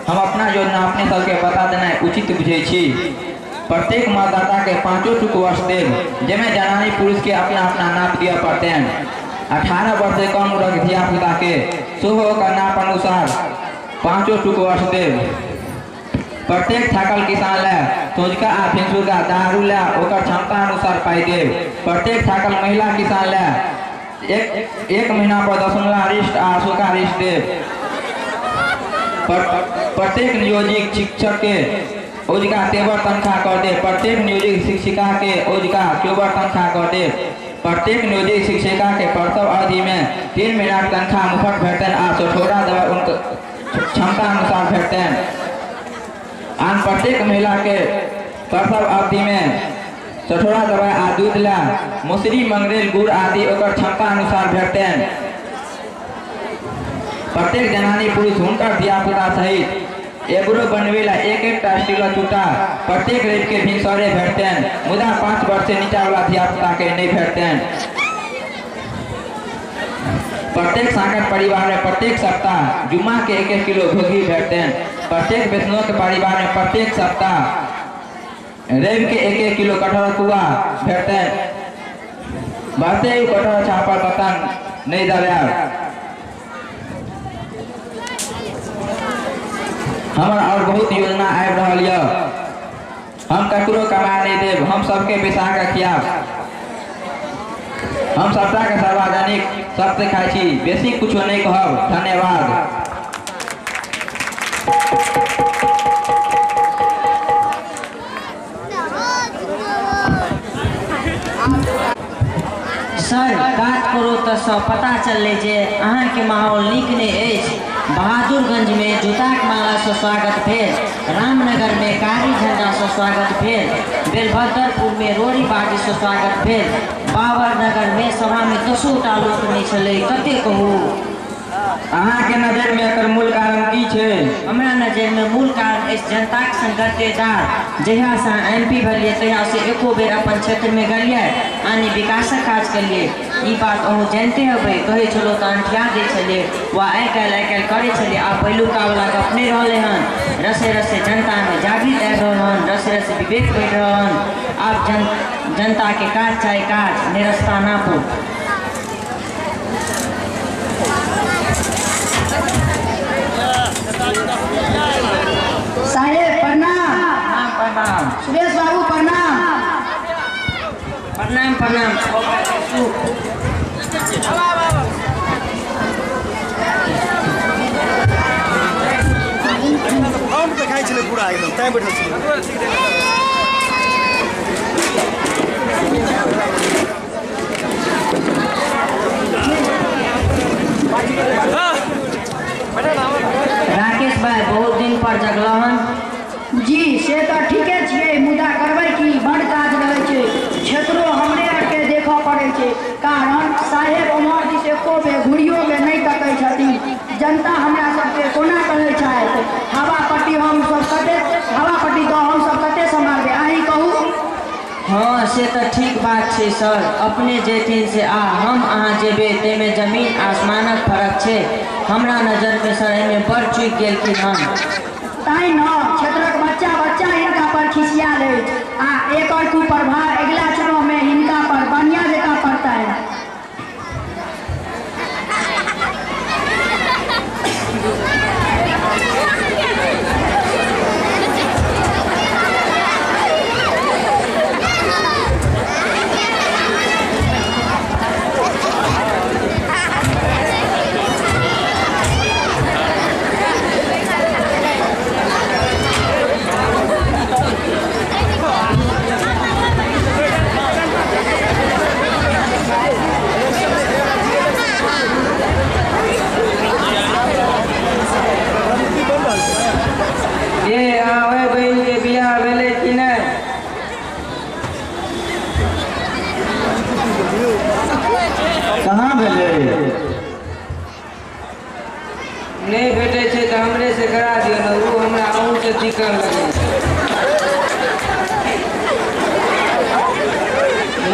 Speaker 3: हम अपना योजना अपने सबके बता देनाइ उचित बुझै छी। प्रत्येक मतदाता के 5 टुक वर्ष देब जाहिमे जनानी पुरुष के अपना अपना नाप दिअ पड़तनि। 18 वर्ष से कम उम्रक धिया पुता के सेहो ओकर नाप अनुसार 5 टुक वर्ष देब। प्रत्येक थाकल किसान लए सोझका आ भिनसुरका दारू लए ओकर क्षमता अनुसार पाइ देब। प्रत्येक थाकल महिला किसान लए एक महीना पर 10 रिष्ट आ सूखा रिष्ट देब। प्रत्येक नियोजित शिक्षक के ओजका 13 तनख्वाह कर दे। प्रत्येक नियोजित शिक्षिका के ओजका 14 तनख्वाह कर दे। प्रत्येक नियोजित शिक्षिका के प्रसव अवधि में 3 महीना के तनख्वाह मुफ्त भेटतनि आ सठोरा दवाई उनकर क्षमता अनुसार भेटतनि। आन प्रत्येक महिला के प्रसव अवधि में सठोरा दवाई आ दूध ला मौसरी मंगरेल गुड़ आदि ओकर क्षमता अनुसार भेटतनि। प्रत्येक जनानी पुरुष हुनकर धियापुता सहित एगरो बनबे ला एक एकटा स्टीलक चूटा प्रत्येक रवि के भिनसरे भेटतनि, मुदा 5 वर्ष से नीचा वाला धियापुता के नहीं भेटतनि। प्रत्येक सागर परिवार में प्रत्येक सप्ताह जुम्मा के 1-1 किलो घोघी भेटतनि। प्रत्येक वैष्णव के परिवार में प्रत्येक सप्ताह रवि के 1-1 किलो कटहर कुआ भेटतनि। बढ़ते कटहर छापर पतंग नहीं दबायब। हमर और बहुत योजना आबि रहल यऽ, हम ककरो कमा नहीं देब, हम सबके बैसा कऽ खियाब, हम सबटा के सार्वजनिक सबसे खाइ छी, बेसी कुछो नहीं कहब, धन्यवाद।
Speaker 7: सर बात करो तो सब पता चललै जे अहाँके माहौल नीक नहि अछि। बहादुरगंज में जूताक माला से स्वागत भेल, रामनगर में कारी झंडा से स्वागत भेल, बेलभद्रपुर में रोड़ी बाजी से स्वागत भेल, बाबर नगर में सभा में 10 टा लोक नहीं छलै। कते कहू?
Speaker 3: अहाँके नजर में एकर मूल कारण की छै?
Speaker 7: हमरा नजर में मूल कारण अछि जनताक संगठेदार। जहिया से एम पी भेलियै तहिया से एको बेर अपन क्षेत्र में गेलियै आनी विकासक काज केलियै। ई बात अहूँ जानिते हेबै, कहै छलहुँ तऽ अंठिया दै छलियै वा आइ काल्हि करै छलियै। आब पहिलुका वाला गप नहि रहलै हन। रसे रसे जनतामे जागृत आबि रहल हन, रसे रसे विवेक बढ़ि रहल हन। आब जनताके काज चाही काज, निरस्ता नापू।
Speaker 4: साहेब प्रणाम।
Speaker 3: प्रणाम।
Speaker 4: सुरेश बाबू प्रणाम।
Speaker 7: प्रणाम प्रणाम।
Speaker 8: देखाइ छलै पूरा एकदम तैं बैठल छलै।
Speaker 7: राकेश भाई बहुत दिन पर जगलहुँ हन।
Speaker 4: जी से तऽ ठीके छियै, मुदा करबै की, बड़ काज रहै छै, क्षेत्रो हमरे आरके देखऽ पड़ै छै। कारण साहेब ओम्हर दिस एको बेर घुरियोके नहि तकै छथिन। जनता हमरा सबके कोना कहै छथि, हवा पट्टी हमसब कते, हवा पट्टी दऽ हमसब कते सम्हारबै, अहीं कहू।
Speaker 7: हाँ
Speaker 2: से तऽ ठीक बात छै सर, अपने जेथिन से आ हम अहाँ जेबै ताहिमे जमीन आसमानक फर्क छै। हमरा नजरमे सर एहिमे बड़ चूकि गेलखिन हन।
Speaker 4: तैं न क्षेत्रक बच्चा बच्चा हिनका पर खिसियाल अछि आ एकर कुप्रभाव अगिला चुनावमे हिनका पर बढ़िया जकाँ पड़तनि।
Speaker 3: ये अहाँ बहिन के बियाह भेलै कि नहि?
Speaker 6: कहाँ भेलै?
Speaker 3: नहि भेटै छै तऽ हमरे से करा दियौ ने, ओ हमरा अहूँ से चिकन लगै छै।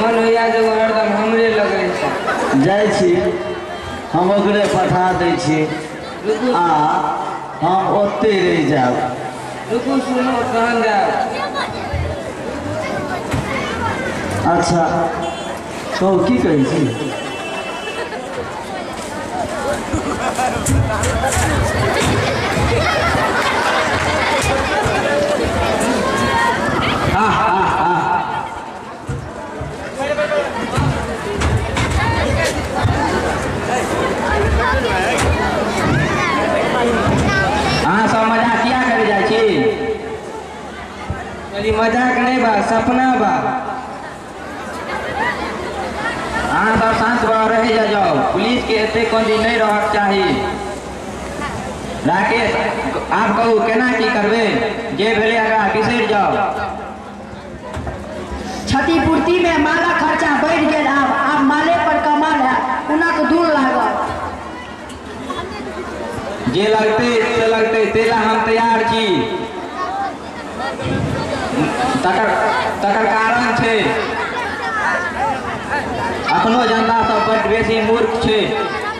Speaker 3: मन होइया जे ओ हरदम हमरे लगै छै।
Speaker 6: जाइ छी हम ओकरे पठा दै छी आ हम ओतहि रहि जायब।
Speaker 3: रुकू सुनू तहन जायब।
Speaker 6: अच्छा कहू की कहै छी? हा हा हा
Speaker 3: अहाँ सब मजाक किया करे जाइ छी? कहली मजाक नहीं बा, सपना बा। अहाँ सब शांत भऽ रहि जाउ, पुलिस के एते कोन नहीं रहक चाही। राकेश आप कहू केना की करबै? जे भेलै एकरा बिसरि जाउ।
Speaker 4: क्षतिपूर्ति में मालक खर्चा बढ़ि गेल, आब आब माले पर कमाल है हुनक दूर लागत।
Speaker 3: जे लगतै से लगतै, तेला हम तैयार छी। तकर तकर कारण छै अपनो जनता सब बड बेसी मूर्ख छै,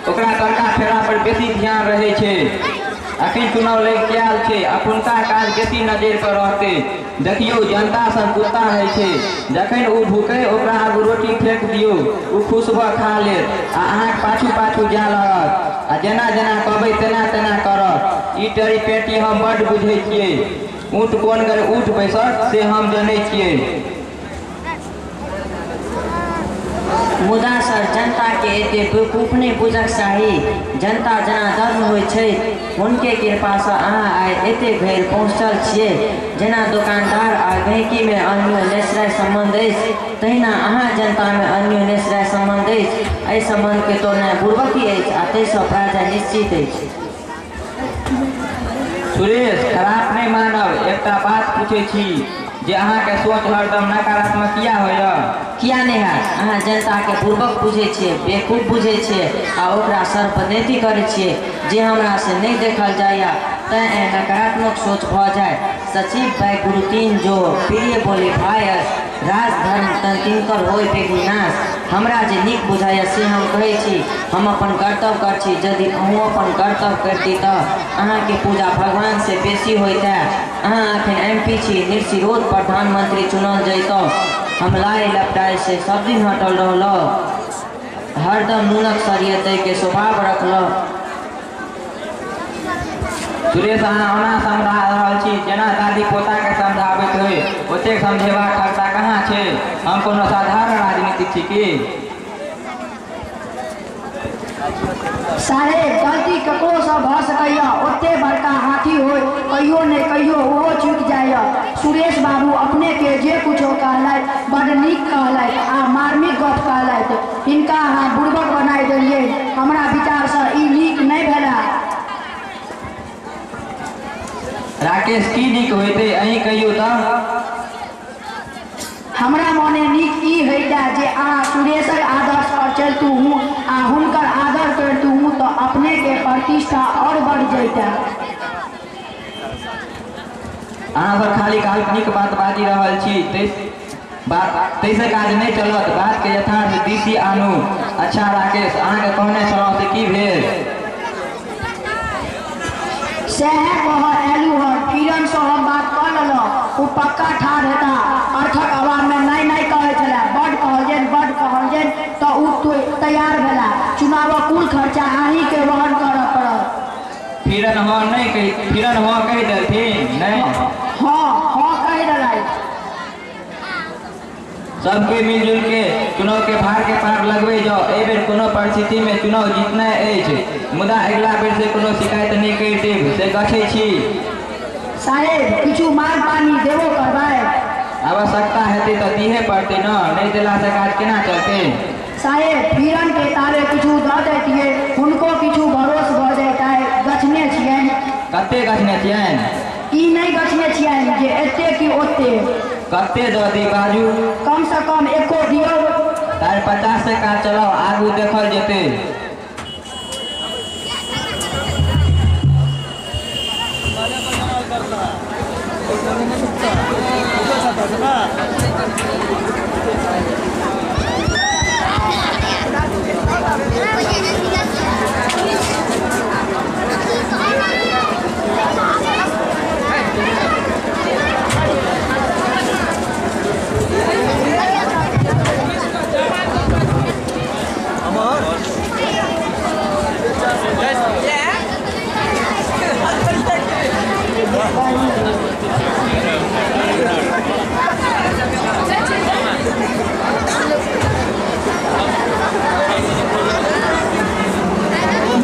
Speaker 3: ओकरा तड़का फेरा पर बेसी ध्यान रहै छै। अखन चुनाव लग आयल छै, अखुनका काज बेसी नजर पर रहतै। देखियौ जनता सब कुत्ता होइ छै, जखन ओ भूकै ओकरा आगू रोटी फेंक दियौ, ओ खुश भऽ खा लेत आ अहाँके पाछू पाछू जाय लागत आ जेना जेना कहबै तेना तेना करत। ई टरी पेटी हम बड बुझै छियै, ऊँट कोन गर ऊँट बैसत से हम जनै छियै।
Speaker 2: मुदा सर जनता के एते बेवकूफ नहि बुझक चाही। जनता जेना धर्म होइ छै हुनके कृपासँ अहाँ आइ एते घरि पहुँचल छियै। जेना दोकानदार आ गहिकीमे अन्योन्याश्रय सम्बन्ध अछि तहिना अहाँ जनतामे अन्योन्याश्रय सम्बन्ध अछि। एहि सम्बन्धके तोड़नाइ बुड़बकी अछि आ ताहिसँ पराजय निश्चित अछि।
Speaker 3: सुरेश खराब नहीं मानब, एकटा बात पूछै छी जे अहाँके सोच हरदम नकारात्मक किया होइया?
Speaker 2: किया नहि हैत? अहाँ जनताके बुड़बक बुझै छियै, बेवकूफ बुझै छियै आ ओकरा सर्वनेति करै छियै। जे हमरा से नहि देखल जाइए तैँ एहन नकारात्मक सोच भऽ जाय। सचिव भाई गुरु तीन जो प्रिय बोले भाई राजधर्म तन तिनकर होय विघ्नाश। हमरा जे नीक बुझाइए से हम कहै छी, हम अपन कर्तव्य कर छी। यदि अहूँ अपन कर्तव्य करती तऽ अहाँके पूजा भगवान से बेसी होइतै। अहाँ अखन एम पी छी, निर्विरोध प्रधानमंत्री चुनल जैतौ। हम लाइ लपटाइ से सब दिन हटल रहलहुँ, हरदम नूनक शरीर दैके स्वभाव रखलहुँ।
Speaker 3: सुरेश अहाँ ओना समझा रहल छी जेना दादी पोता के समझाबैत होइ, ओतेक समझेबाक खर्चा कहाँ छै? हम कोनो साधारण राजनीतिक छी की?
Speaker 4: साहेब गलती ककरोसँ भऽ सकैए, ओते बड़का हाथी होय कहियो ने कहियो ओहो चूकि जाइए। सुरेश बाबू अपने के जे कुछो कहलथि बड नीक कहलथि आ मार्मिक गप कहलथि। हिनका अहाँ बुड़बक बनाइ देलियै, हमरा विचारसँ ई नीक नहि भेला।
Speaker 3: राकेश की नीक होइतै अहीं कहियौ तऽ?
Speaker 4: हमरा मने नीक ई होइता जे अहाँ सुरेशक आदर्श पर चलतू हूँ आ हुनकर आदर करतू हूँ तऽ अपने के प्रतिष्ठा और बढ़ जैता।
Speaker 3: अहाँ सब खाली काल्पनिक बात बाजि रहल छी। बात ताहिसँ काज नहि चलत, बातके यथार्थ दिशि आनू। अच्छा राकेश, अहाँके कहने छलहुँ से की भेल?
Speaker 9: सएह कहऽ एलहुँ हन। किरणसँ हम बात कऽ लेलहुँ, ओ पक्का ठाढ़ हेता। अर्थक अभावमे नहि नहि कहै छलै, बड्ड कहलियनि बड्ड कहलियनि तऽ ओ तैयार भेला। चुनावक कुल खर्चा अहीँके वहन करऽ पड़त।
Speaker 3: फिरन हँ नहि कहि, फिरन हँ कहि देलथिन? नहि,
Speaker 9: हँ हँ कहि देलथि।
Speaker 3: सबके मिलजुल के चुनाव के भार के पार लगबै जाओ। एहि बेर कोनो परिस्थिति में चुनाव जीतनाइ अछि, मुदा अगिला बेर से कोनो शिकायत नहि करि देब से गछै छी।
Speaker 9: साहेब, किछु मांग पानी देबो करबै?
Speaker 3: आवश्यकता हेतै तऽ दिहे पड़तै ने, नहि देलासँ काज केना चलतै?
Speaker 9: साहेब, फिरन के तारे किछु दऽ दैतियै, हुनको किछु भरोस भऽ जैतै। गछने छियनि।
Speaker 3: कते गछने छियनि?
Speaker 9: ई नहि गछने छियनि जे एते कि ओते।
Speaker 3: कते दऽ दी बाजू?
Speaker 9: कम से कम एको दियौ।
Speaker 3: तार 50 से काज चलाओ, आगू देखल जेतै।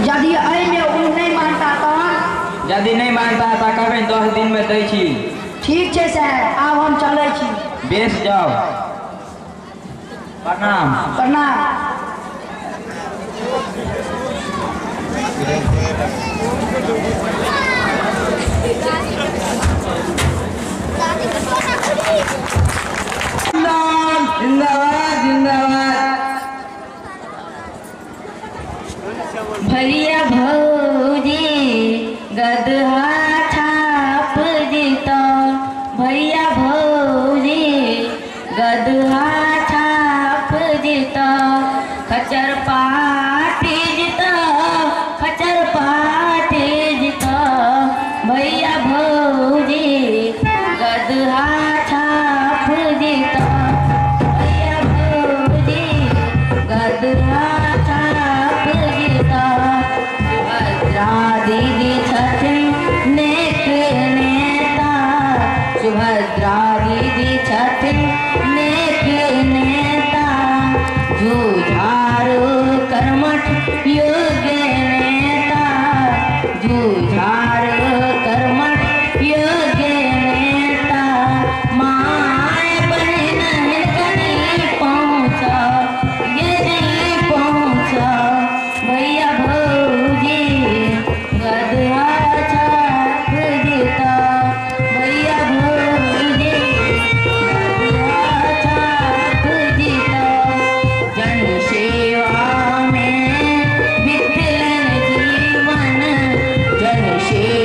Speaker 9: यदि एहिमे ओ नहि मानता तहन?
Speaker 3: यदि नहि मानता तऽ कहबै 10 दिन में दै छी।
Speaker 9: ठीक छै साहेब, आब हम चलै छी।
Speaker 3: बेस जाओ, प्रणाम।
Speaker 9: प्रणाम।
Speaker 3: जिंदाबाद जिंदाबाद।
Speaker 2: भैया भौजी गदहा छाप जीतो, भैया भौजी गदहा छाप जीतो, खच्चर पाटी जीतो, खच्चर पाटी जीतो, भैया भौजी गदहा छाप जीतो, भैया भौजी गदहा छाप जीतो। सुभद्रा दीदी छथिन नेक नेता, सुभद्रा दीदी छथिन नेक नेता, जुझारू कर्मठ योग्य नेता, जुझारू कर्मठ योग्य नेता, my बहिन हिनका पहुँच, ये नहीं पहुँच, भैया भौजी गदहा छाप जीता, भैया भौजी गदहा छाप जीता। जन सेवा में बितलन जीवन, जन सेवा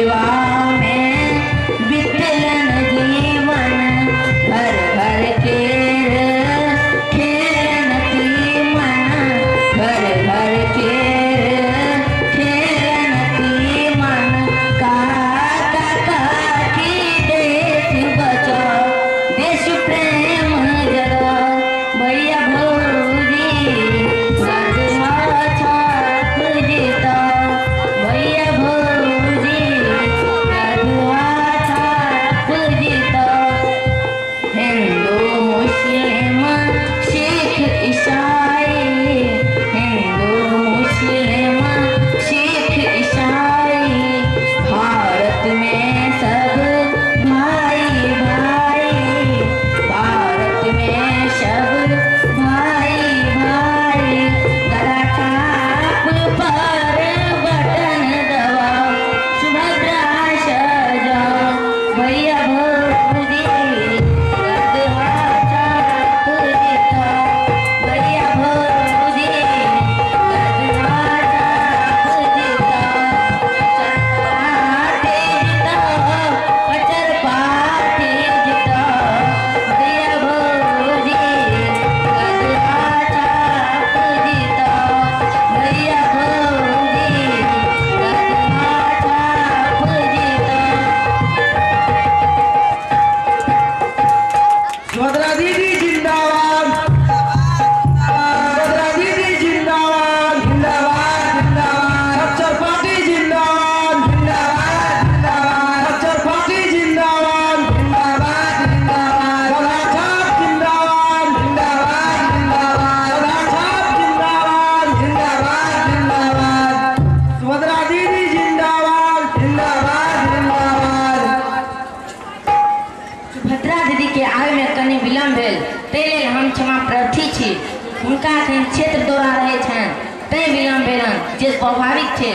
Speaker 2: स्वाभाविक छै।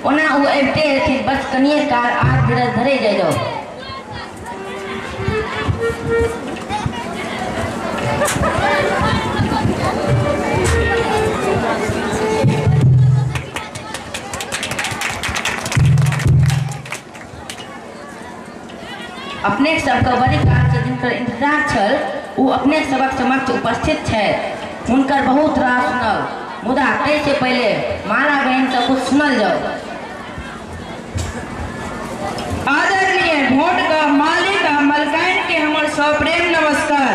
Speaker 2: ओना ओ अबिते हेथिन, बस कनिए काल आर धीरज धरे जाइ जाउ। अपने सबके बड़ी काल से जिनकर इंतजार छल ओ अपने सबक समक्ष उपस्थित छथि। हुनकर बहुत रास सुनल, मुदा ताहिसँ पहिले माला बहन से कुछ सुनल जाओ।
Speaker 10: आदरणीय वोट का मालिक आ मलकाइन के हमर सप्रेम नमस्कार।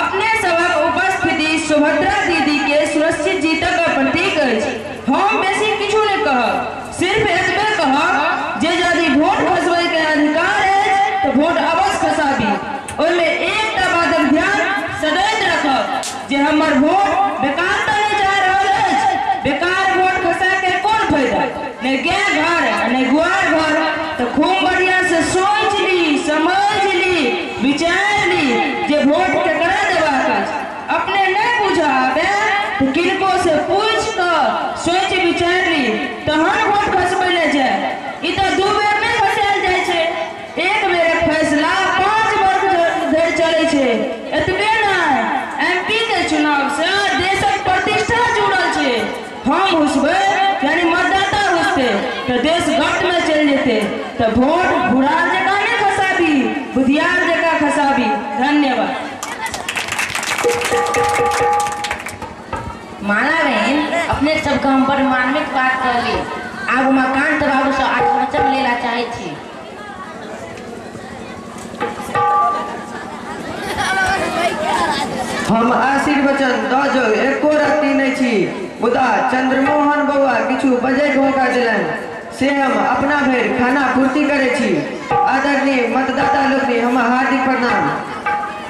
Speaker 10: अपने सबक उपस्थिति सुभद्रा दीदी के सुरक्षित जीतक प्रतीक अछि। हम बेसी किछु नहि कहब, सिर्फ एतबे कहब जे यदि वोट खसबै के अधिकार अछि तऽ वोट अवश्य खसाबी। ओहिमे एकटा बातक ध्यान सदैव रखब जे हमर वोट बेकार तऽ नहि जा रहल अछि। बेकार वोट खसा के कोन फायदा, नहि गाय घर आ नहि गुआर घर। तो खूब बढ़िया से सोच ली, समझ ली, विचार ली जे वोट केकरा देबाक अछि। अपने नहीं बुझा आबे तो किनको से पूछ कऽ सोच विचार ली तहन वोट खसबै ले जाय। ई तऽ 2 बेर नहीं खसायल जाइ छै, एक बेरक फैसला 5 वर्ष धरि चलै छै। एतबे नहि, एमपी के चुनाव से देशक प्रतिष्ठा जुड़ल छै। हम हुसबै यानी मतदाता हुसते तो देश गर्त में चलि जेतै। तो वोट भुरार जकाँ नहीं खसाबी, बुधियार जकाँ खसाबी। धन्यवाद।
Speaker 2: माला बहन, अपने सबके हम बड़ मार्मिक बात कहली। आब उमाकांत बाबू से आत्मवचन लेला चाहै छी।
Speaker 1: हम आशीर्वचन दऽ जो एको रत्ती नहि छी, मुदा चंद्रमोहन बौआ किछु बजैके मौका देलनि से हम अपना भरि खाना पूर्ति करै छी। आदरणीय मतदाता लोकनि, हमर हार्दिक प्रणाम।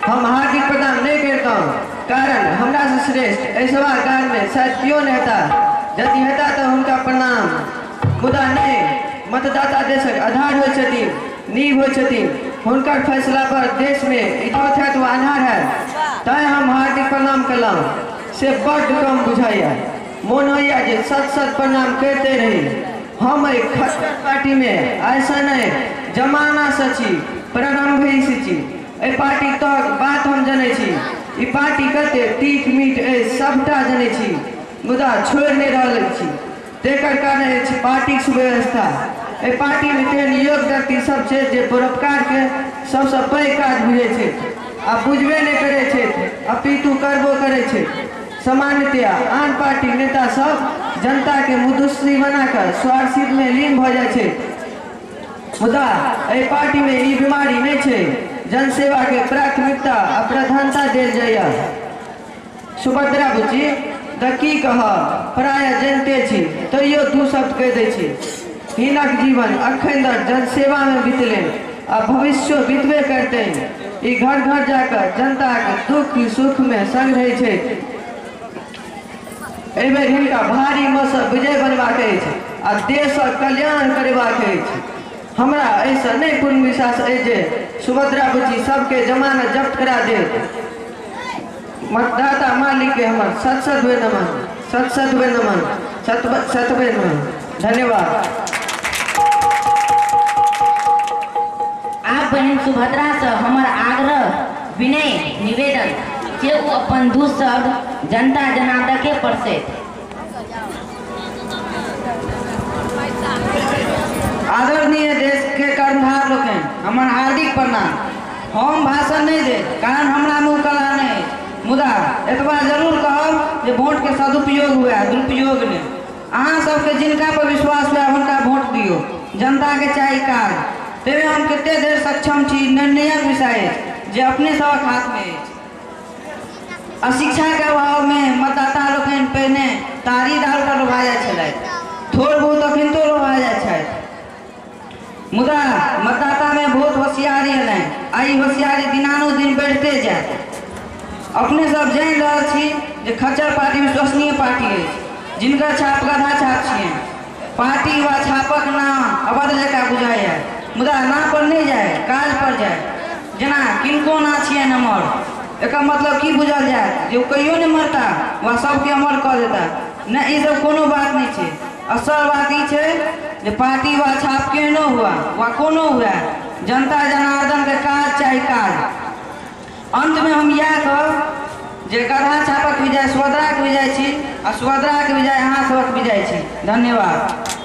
Speaker 1: हम हार्दिक प्रणाम नहि करितहुँ, कारण हमरा से श्रेष्ठ एहि सभागारमे शायद केओ नहि हेता। यदि हेता तऽ हुनका प्रणाम, मुदा नहि, मतदाता देशक आधार होइ छथिन, नींव होइ छथिन। हुनकर फैसला पर देशमे इजोत हैत वा अन्हार हैत, तैँ हम हार्दिक प्रणाम कयलहुँ से बड्ड कम बुझाइए। मोन होइए जे सत सत प्रणाम करिते रही। हम एहि खच्चर पार्टीमे ऐसा नहि जमानासँ छी, प्रारम्भसँ छी। एहि पार्टी तक बात हम जनै छी, ई पार्टी कते तीख मीठ अछि सभटा जनै छी, मुदा छोड़ि नहि रहल छी। तेकर कारण अछि पार्टीक सुव्यवस्था। एहि पार्टीमे तेहन योग्य व्यक्ति सब छै जे परोपकारके सबसँ पैघ काज बुझै छै आ बुझबे नहि करै छै, अपितु करबो करै छै। सामान्यतया आन पार्टीक नेता सब जनताके मुदस्सी बनाकऽ स्वार्थमे लीन भऽ जाइ छै, मुदा एहि पार्टीमे ई बीमारी नहि छै। जनसेवाके प्राथमिकता आ प्रधानता देल जाइए। सुभद्रा बुच्ची तऽ की कहब, प्रायः जनिते छी तैयो 2 शब्द कहि दै छी। हिनक जीवन अखन धरि जनसेवामे बितलनि आ भविष्यो बितबे करतनि। ई घर घर जाकऽ जनताके दुख सुखमे संग रहै छथि। एहि बेर हिनका भारी मतसँ विजय बनबाक अछि आ देशक कल्याण करेबाक अछि। हमरा एहिसँ नहि पूर्ण विश्वास अछि जे सुभद्रा बुच्ची सबके जमानत जब्त करा देत। मतदाता मालिकके हमर सत सत वे नमन, सत सत वे नमन, सत सत वे नमन। धन्यवाद।
Speaker 2: आप बहन सुभद्रा से हमर आग्रह, विनय, निवेदन जे ओ अपन 2 शब्द जनता जनार्दन के परसैत।
Speaker 3: आदरणीय देश के कर्णधार लोकनि, हमर हार्दिक प्रणाम। हम भाषण नहीं दे, कारण हमरा मुँह कला नहीं, मुदा एतबा जरूर कहब जे वोट के सदुपयोग हुए, दुरुपयोग नहीं। अहाँ सबके जिनका पर विश्वास हुए हुनका वोट दियौ। जनता के चाही काज। ताहिमे हम कते देर सक्षम छी निर्णयक विषय अछि जे अपने सबक हाथमे अछि। अशिक्षा के अभावमे मतदाता लोकनि पहिने तारी दारू पर लोभा जाइ छलथि, थोड़ बहुत अखनितो लोभा जाइ छथि, मुदा मतदातामे बहुत होशियारी एलनि आ ई होशियारी दिनानुदिन बढ़िते जायत। अपने सब जानि रहल छी जे खच्चर पार्टी विश्वसनीय पार्टी अछि, जिनकर छाप गधा छाप छियनि। पार्टी वा छापक नाम अभद्र जकाँ बुझाइए, मुदा नाम पर नहि जाय, काज पर जाय। जेना किनको ना छियनि अमर, एकर मतलब की बुझल जायत जे ओ कहियो नहि मरता वा सबके अमर कऽ देता? नहि, ई सब कोनो बात नहि छै। असल बात ई छै जे पार्टी वा छाप केहनो हुआ वा कोनो हुआ, जनता जनार्दन के काज चाही काज। अंत में हम इएह कहब जे गधा छापक विजय सुभद्राके विजय छी आ सुभद्राके विजय अहाँ सबक विजय छी। धन्यवाद।